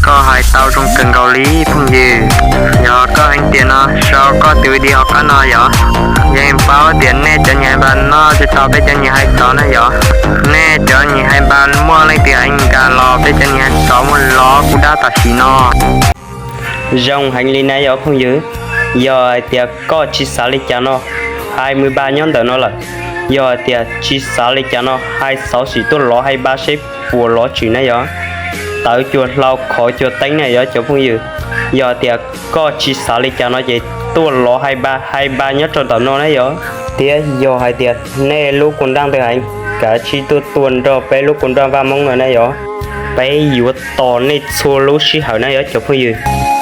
Koj hais tau zoo kawg nkaus li phooj ywg. Yog koj hais tias no sau koj tus video qab no yog, yeej paub tias nej cov niam hais npam noj tsis tau peb cov niam hais tsov na yog. Nej cov niam hais npam muaj leej twg hais nkag los peb cov niam hais tsov muaj lov kuv dab tam sim no. Zoo heev li na yog phooj ywg. Yog hais tias koj tsis xav li cas no, hais mws npam nyob ntawm no lawm. Yog hais tias tsis xav li cas no hais xauv sim tuaj lov hais npam seb puas lov tshwm na yog. Tawv cuag hlau khov cuag teeb na yog cov phooj ywg. Yog hais tias koj tsis xav li cas no ces tuaj lov hais npam hais npam nyob rau ntawm no na yog. Thiab yog hais tias nej lub kua nraj ntawd hais kav tsij tuaj tua nrog peb lub kua nraj Vaj Moob no na yog. Peb yuav tos nej txhua lub sij hawm na yog cov phooj ywg.